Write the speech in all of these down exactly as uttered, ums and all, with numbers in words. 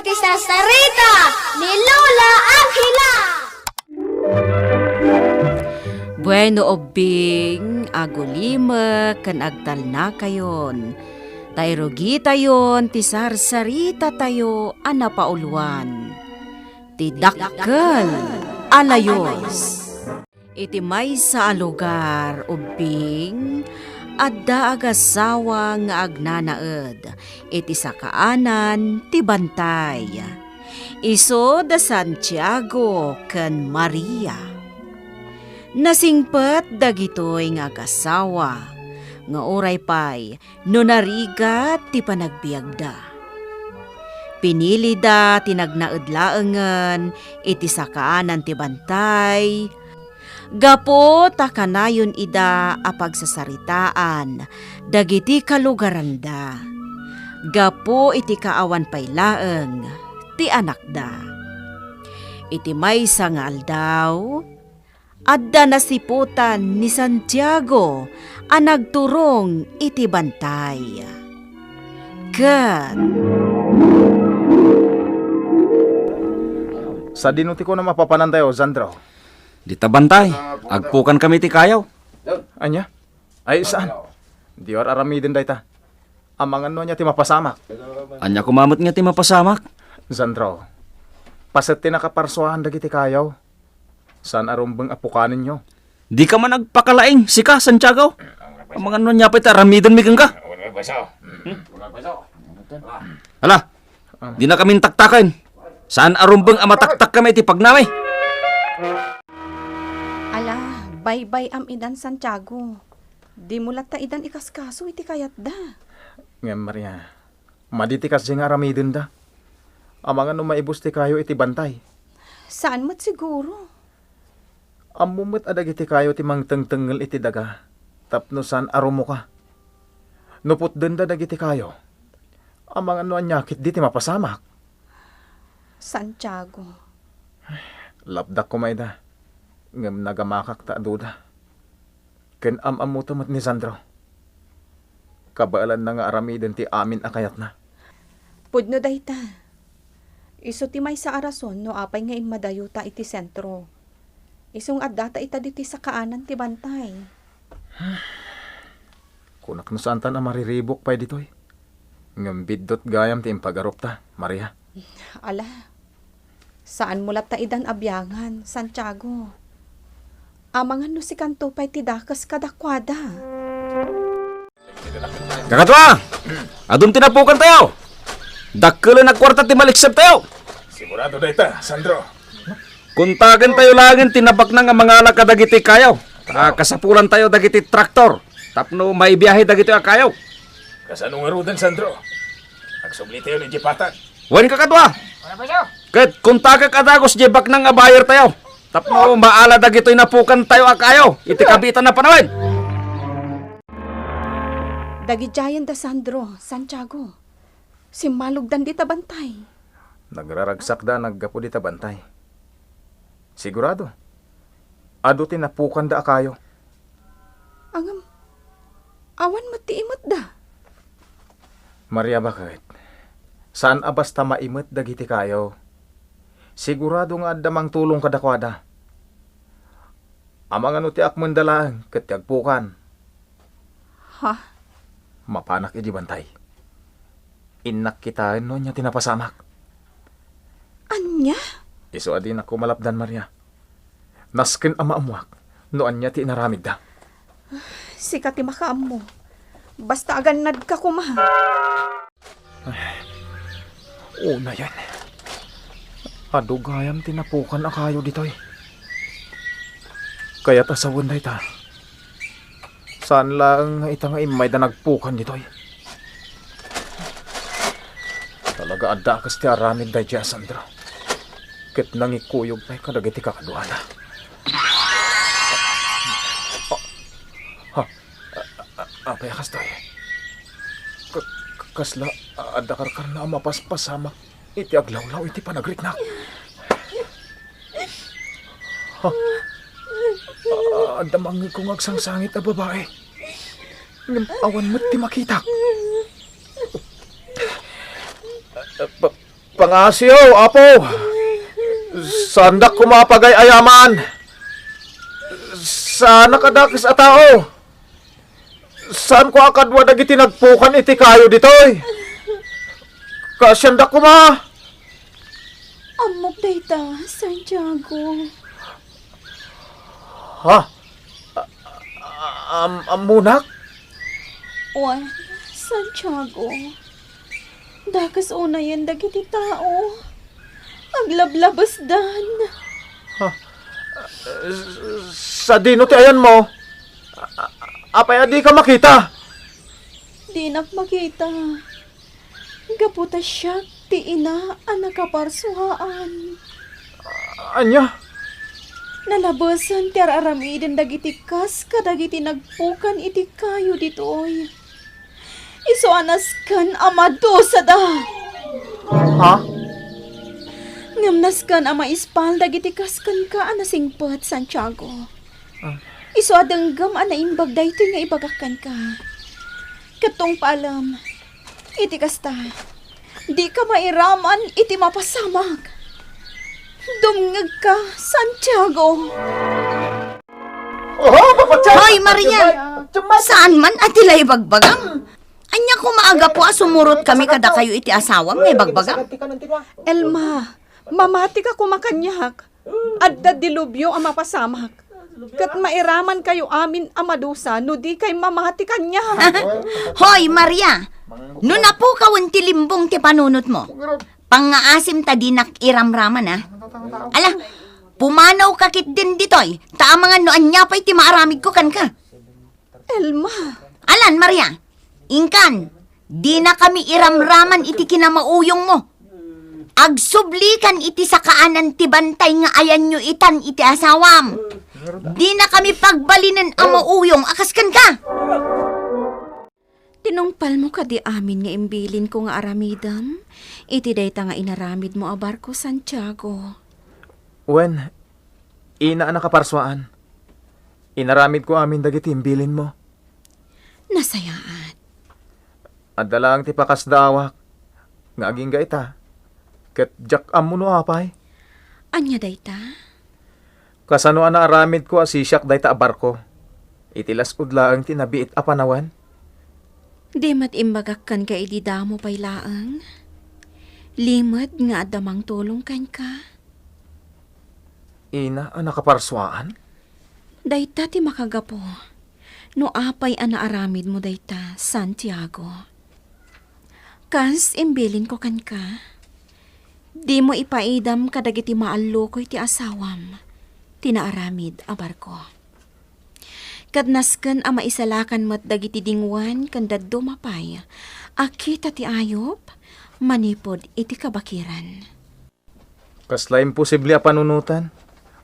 Ti sarsarita ni Lola Angela. Bueno, ubbing, agulimek ken agtalnakayon, ta irugitayon ti sarsaritatayo a napauluan, ti dakkel a layus. Iti maysa a lugar, ubbing, adda agassawa nga agnanaed iti sakaanan ti bantay. Isu da Santiago ken Maria. Nasingpet dagitoy nga agassawa nga uray pay no narigat ti panagbiagda. Pinilida ti nagnaed laengen iti sakaanan ti bantay, gapu ta kanayon ida a pagsasaritaan dagiti kalugaranda, gapu iti kaawan pay laeng ti anakda. Iti maysa nga aldaw, adda nasiputan ni Santiago a nagturong iti bantay. Ket sadino ti kunam a papanantayo, Sandro? Dita bantay, agpukankami ti kayo. Ania? Ay, saan? Di ar-aramiden dayta. Amangan no ania ti mapasamak. Ania koma met nga ti mapasamak? Sandro, paset ti nakaparsuaan dagiti kayo. Saan a rumbeng a pukanenyo. Dika man agpakalaing, sika, Santiago. Amangan no ania pay ti aramidenmi kenka. Hala, dinakamin taktaken. Saan a rumbeng a mataktakkami iti pagnami. Ala, baybay-am idan, Santiago. Dimo latta idan ikaskaso iti kayatda. Ngem, Maria, madi ti kasdiay nga aramidenda. Amangan no maibus ti kayo iti bantay. Saan met siguro. Ammo met a dagiti kayo ti mangtengtengngel iti daga tapno saan a rumuka. No putdenda dagiti kayo, amangan no ania ketdi ti mapasamak. Santiago. Lapdak koma ida, ngem nagamakak ta aduda. Ken am-ammoto met ni Sandro. Kabaelanna nga aramiden ti amin a kayatna. Pudno dayta. Isu ti maysa a rason no apay nga immadayota iti sentro. Isu nga addata ita ditoy sakaanan ti bantay. Kunak no saantan a mariribuk pay ditoy. Ngem biddut gayam ti impagarupta, Maria. Ala, saanmo latta idan a biangan, Santiago. Amangan no sikanto pay ti dakes kadakuada. Kakadua! Adun ti napukantayo! Dakkelen a kuarta ti maliksebtayo! Sigurado dayta, Sandro. Kuntagentayo laengen ti nabaknang a mangala kadagiti kayo. Ah, kasapulantayo dagiti traktor tapno maibiahe dagitoy a kayo. Kasano ngaruden, Sandro? Agsublitayo idiay patag. Wen, kakadua. Ket kuntagek a dagus diay baknang a bayertayo tapno maala dagitoy napukantayo a kayo iti kabiitan a panawen. Dagidiayen da Sandro, Santiago. Simmalogdan dita bantay. Nagraragsakda a naggapu dita bantay. Sigurado, adu ti napukanda a kayo. Ngem, awan met ti imetda. Maria, baket, saan a basta maimet dagiti kayo. Sigurado nga adda mangtulong kadakuada. Amangan no ti akmenda laeng ket ti agpukan. Ha? Mapanak idiay bantay. Innak kitaen no ania ti napasamak. Ania? Isu a dinak koma lapdan, Maria. Nasken a maammuak no ania ti inaramidda. Sika ti makaammo. Basta agannadka koma. Ay, unayen. Adu gayam ti napukan a kayo ditoy. Kayat a sawen dayta. Saan laeng nga ita nga immayda nagpukan ditoy. Talaga adda a kas ti aramid daydiay a Sandro. Ket nangikuyog pay kadagiti kakaduana. Ah, ha? A-, a-, apay a kastoy? Ka-, ka-, kasla a-, adda karkarna a mapaspasamak iti aglawlaw iti panagriknak. Ha? A-, adda mangngegko nga agsangsangit a babai. Ngem awan met ti makitak. Pa-, Pangngaasim, Apo. Saandak koma a pagay-ayaman. Saan a kadakes a tao. Saanko a kadua dagiti nagpukan iti kayo ditoy. Kaasiandak koma. Ammok dayta, Santiago. Ha? A-, a-, am-, ammonak? Wen, Santiago. Dakes unayen dagiti tao. Aglablabesdan. Ha? Sadino ti ayanmo? A-, a-, apay a dika makita? Dinak makita. Gapu ta siak ti ina a nakaparsuaan. Ania? Nalabesan ti ar-aramiden dagiti kas kadagiti nagpukan iti kayo ditoy. Isu a nasken a madusada. Ha? Ngem nasken a maispal dagiti kas kenka a nasingpet, Santiago. Ah. Isu a denggem a naimbag daytoy nga ibagak kenka. Ket tungpalem, iti kasta, dika mairaman iti mapasamak. Dumngegka, Santiago. Oho, Papa Chan! Hoy, Maria! Saan man a ti la ibagbagam? Ania koma a gapu a sumurotkami kadakayo iti asawam nga ibagbagam? Elma, mamatika koma kaniak. Adda dilubyo a mapasamak. Ket mairamankayo amin a madusa no dikay mamati kaniak. Hoy, Maria! No napukawen ti limbong ti panunotmo, pangngaasim ta dinak iramraman, a. Ala, pumanawka ketdin ditoy, ta amangan no ania pay ti maaramidko kenka. Elma. Alan, Maria, inkan, dinakami iramraman iti kinamauyongmo. Agsublikan iti sakaanan ti bantay nga ayanyo itan iti asawam. Dinakami pagbalinen a mauyong a kas kenka. Tinungpalmo kadi amin nga imbilinko nga aramidem iti dayta nga inaramidmo a barko, Santiago? Wen, ina a nakaparsuaan. Inaramidko amin dagiti imbilinmo. Nasayaat. Adda laeng ti pakasdaawak nga agingga ita, ket diak ammo no apay. Ania dayta? Kasano a naaramidko a sisiak dayta a barko? Iti las-ud laeng ti nabiit a panawen? Di met imbagak kenka idi damo pay laeng? Limed nga adda mangtulong kenka? Ina a nakaparsuaan? Dayta ti makagapu no apay a naaramidmo dayta, Santiago. Kas imbilinko kenka, dimo ipaidam kadagiti maallukoy ti asawam ti naaramid a barko. Ket nasken a maisalakan met dagiti dingwen ken dadduma pay a kita ti ayup manipud iti kabakiran. Kasla imposible a panunoten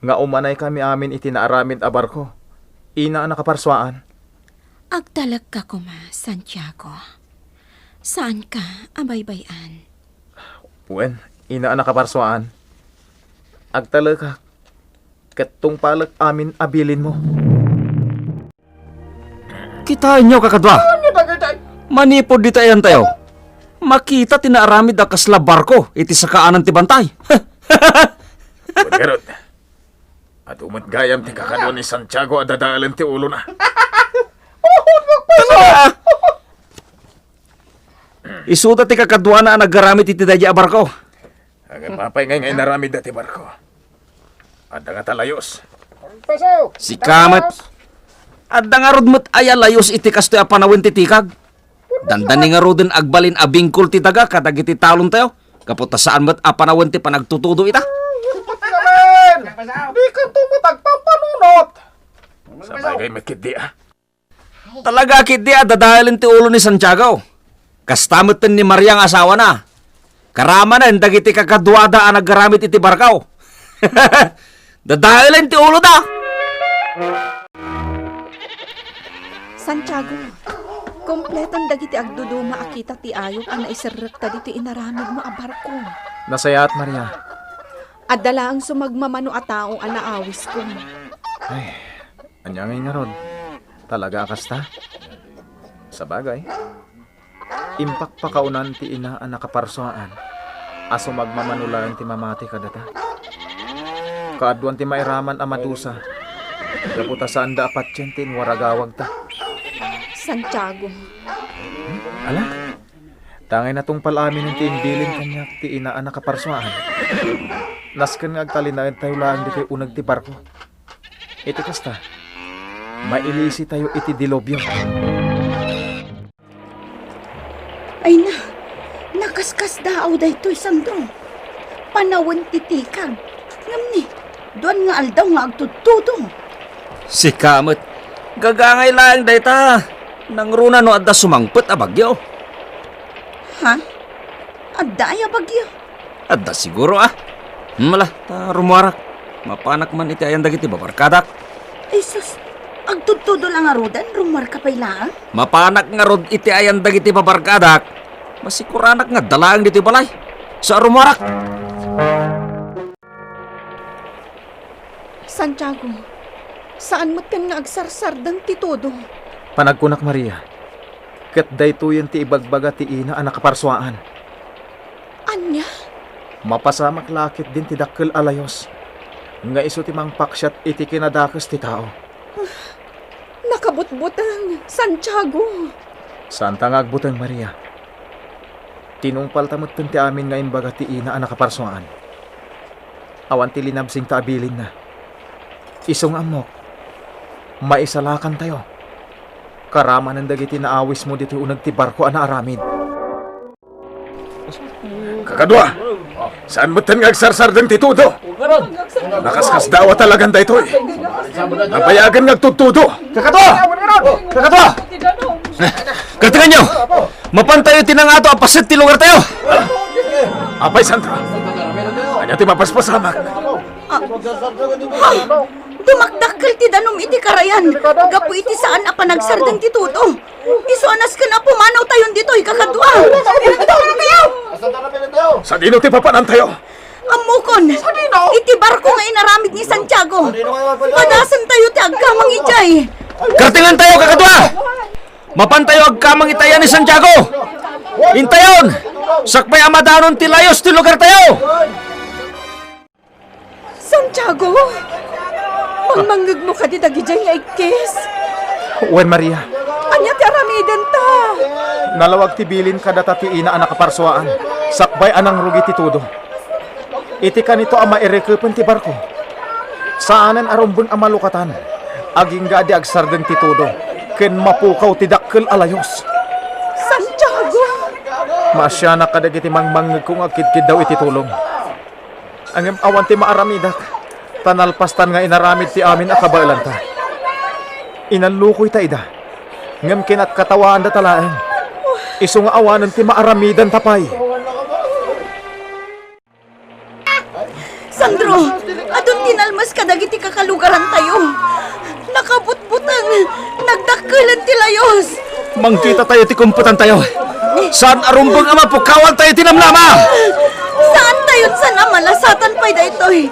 nga umanaykami amin iti naaramid a barko, ina a nakaparsuaan. Agtalekka koma, Santiago. Saanka a baybay-an. Wen, ina a nakaparsuaan. Agtalekak ket tungpalek amin a bilinmo. Kitaenyo, kakadua. Ania dagitoy? Manipud dita ayantayo, makita ti naaramid a kasla barko iti sakaanan ti bantay. Wen ngarud, adu met gayam ti kakadua ni Santiago a dadaelen ti ulona. Isuda ti kakaduana a nagaramid iti daydiay a barko. Ngem apay ngay nga inaramidda ti barko? Adda ngata layus. Sika met. Adda ngarud met aya layus iti kastoy a panawen ti tikag? Dandani ngaruden agbalin a bingkol ti daga kadagiti talontayo, gapu ta saan met a panawen ti panagtutudo ita. Amen! Dikanto met agpampanunot. Sabagay met ketdi, a. Talaga ketdi a dadaelen ti ulo ni Santiago. Kasta metten ni Maria nga asawana. Karamanen dagiti kakaduada a nagaramid iti barko. Dadaelen ti uloda. Santiago, kompleton dagiti agduduma a kita ti ayup a naiserrekta ditoy inaramidmo a barko. Nasayaat, Maria. Adda laeng sumagmamano a tao a naawiskon. Ay, ania ngay ngarud? Talaga a kasta? Sabagay, impakpakaunan ti ina a nakaparsuaan. a sumagmamano laeng ti mamati kadata. Kaaduan ti mairaman a madusa, gapu ta saanda a patien ti inwaragawagta. Santiago. Ala, tangay natungpal aminen ti imbilin kaniak ti ina a nakaparsuaan. Nasken nga agtalinaedtayo laeng ditoy uneg ti barko. Iti kasta, mailisitayo iti dilubyo. Ay na, nakaskasdaaw daytoy, Sandro. Panawen ti tikag. Ngem ni, duan nga aldaw nga agtudtudo. Sika met, gagangay laeng dayta. Nangruna no adda sumangpet a bagyo. Ha? Adda aya bagyo? Adda siguro, a. Hmm, ala, ta rumuarak. Mapanak man iti ayan dagiti babarkadak. Ay sus, agtudtudo la ngaruden, rumuarka pay laeng? Mapanak ngarud iti ayan dagiti babarkadak. Masikuranak nga adda laeng ditoy balay. Sa rumuarak. Santiago, saan metten nga agsarsardeng ti tudo. Panagkunak, Maria, ket daytoyen ti ibagbaga ti ina a nakaparsuaan. Ania? Mapasamak la ketdin ti dakkel a layus nga isu ti mangpaksiat iti kinadakes ti tao. Nakabutbuteng, Santiago. Saanta nga agbuteng, Maria. Tinungpalta metten ti amin nga imbaga ti ina a nakaparsuaan. Awan ti linabsingta a bilinna. Isu nga ammok, maisalakantayo. Karamanen dagiti naawismo ditoy uneg ti barko a naaramid. Kakadua, saan metten nga agsarsardeng ti tudo? Nakaskasdaaw a talagan daytoy. Nabayagen nga agtudtudo. Kakadua! Kakadua! Kartenganyo! Mapantayo iti nangato a paset ti lugartayo. Apay, Sandro. Ania ti mapaspasamak? Ah, ha? Dumakdakkel ti danum iti karayan gapu iti saan a panagsardeng ti tudo. Isu a nasken a pumanawtayon ditoy, kakadua. Sadino ti papanantayo? Ammokon. Iti barko nga inaramid ni Santiago. Padasentayo ti agkamang idiay. Kartengantayo, kakadua! Mapantayo agkamang iti ayan ni Santiago. Intayon, sakbay a madanon ti layus ti lugartayo. Santiago, mangmangngegmo kadi dagidiay nga ikkis? Wen, Maria. Ania ti aramidenta? Nalawag ti bilin kadata ti ina a nakaparsuaan, sakbay a nangrugi ti tudo. Iti kanito a mairikepen ti barko, saanen a rumbeng a malukatan, agingga a di agsardeng ti tudo, ken mapukaw ti dakkel a layus. Santiago! Maasianak kadagiti mangmangngegko nga agkidkiddaw iti tulong. Ngem awan ti maaramidak, ta nalpastan nga inaramid ti amin a kabaelanta. Inallukoyta ida, ngem kinatkatawaandata laeng. Isu nga awanen ti maaramidanta pay. Sandro, adun ti nalmes kadagiti kakalugarantayo. Nakabutbuteng, nagdakkelen ti layus. Mangkitatayo ti kumputantayo. Saan a rumbeng a mapukawantayo iti namnama. Saantayon san a malasatan pay daytoy.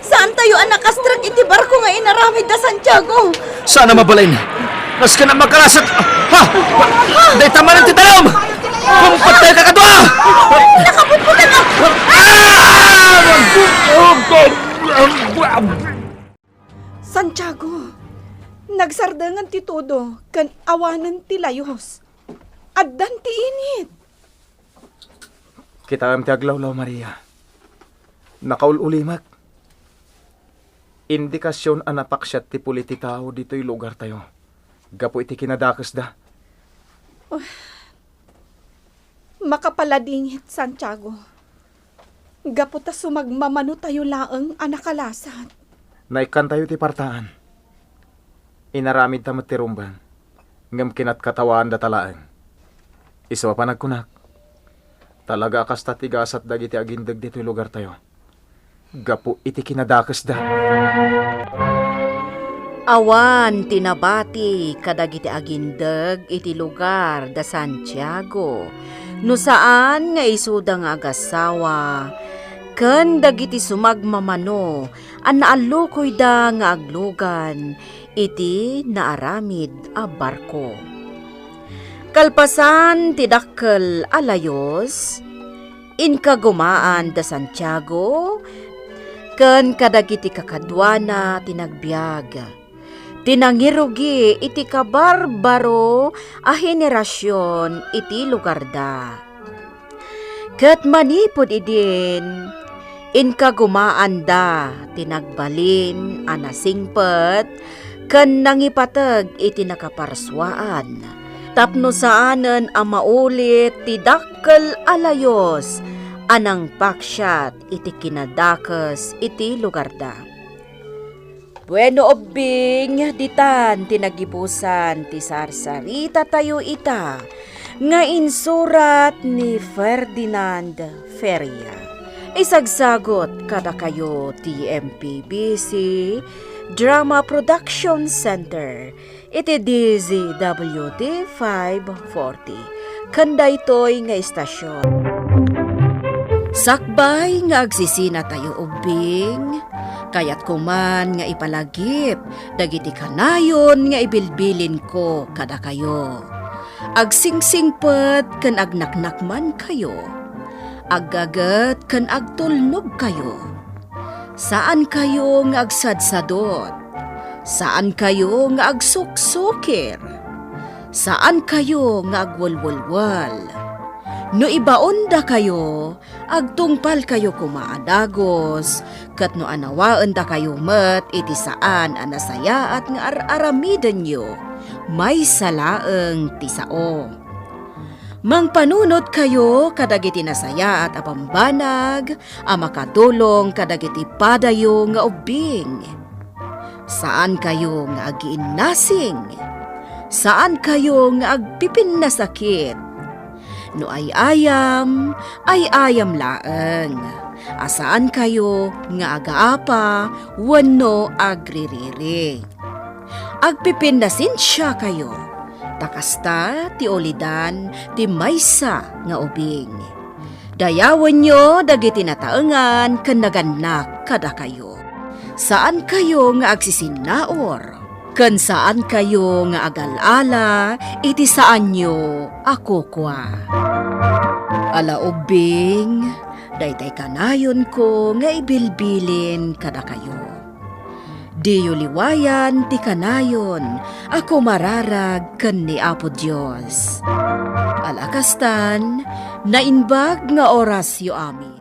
Saantayo a nakastrek iti barko nga inaramid da Santiago. Saan a mabalin. Nasken a makalasat. Ha? Dayta manen ti danum. Kumpattayo, kakadua. Nakabutbuteng a. Ah! Santiago, nagsardengen ti tudo ken awanen ti layus. Addan ti init. Kitaem ti aglawlaw, Maria. Nakaul-ulimek. Indikasion a napaksiat ti puli ti tao ditoy lugartayo gapu iti kinadakesda. Makapaladingit, Santiago. Gapu ta sumagmamanotayo laeng a nakalasat. Naikkantayo ti partaan. Inaramidta met ti rumbeng, ngem kinatkatawaandata laeng. Isu a panagkunak, talaga a kasta ti gasat dagiti agindeg ditoy lugartayo gapu iti kinadakesda. Awan ti nabati kadagiti agindeg iti lugar da Santiago, no saan nga isuda nga agassawa ken dagiti sumagmamano a naallukoyda nga aglugan iti naaramid a barko. Kalpasan ti dakkel a layus, Inkagumaan da Santiago ken kadagiti kakaduana ti nagbiag, ti nangirugi iti kabarbaro a henerasion iti lugarda. Ket manipud idin, inkagumaanda ti nagbalin a nasingpet ken nangipateg iti nakaparsuaan, tapno saanen a maulit ti dakkel a layus a nangpaksiat iti kinadakes iti lugarda. Bueno, ubbing, ditan ti nagibusan ti sarsaritatayo ita nga insurat ni Ferdinand Feria. Isagsagut kadakayo ti M P B C Drama Production Center iti D Z W T five forty. Ken daytoy nga istasion. Sakbay nga agsisinatayo ubbing, kayatko man nga ipalagip dagiti kanayon nga ibilbilinko kadakayo. Agsingsingpet ken agnaknakmankayo. Aggaget ken agtulnogkayo. Saankayo nga agsadsadot. Saankayo nga agsuksukir. Saankayo nga agwelwelwel. No ibaondakayo, agtungpalkayo koma a dagus, ket no anawaendakayo met iti saan a nasayaat nga ar-aramidenyo, maysa laeng ti sao. Mangpanunotkayo kadagiti nasayaat a bambanag a makatulong kadagiti padayo nga ubbing. Saankayo nga agiinnasing. Saankayo nga agpipinnasakit. No ay-ayam, ay-ayam laeng. A saankayo nga agaapa wenno agririri. Agpipinnasensiakayo, ta kasta ti ulidan ti maysa nga ubing. Dayawenyo dagiti nataengan ken nagannak kadakayo. Saankayo nga agsisinnaur, ken saankayo nga agal-ala iti saanyo a kukua. Ala ubbing, daytay kanayonko nga ibilbilin kadakayo. Diyo liwayan ti kanayon a kumararag ken ni Apo Dios. Ala kastan, naimbag nga orasyo amin.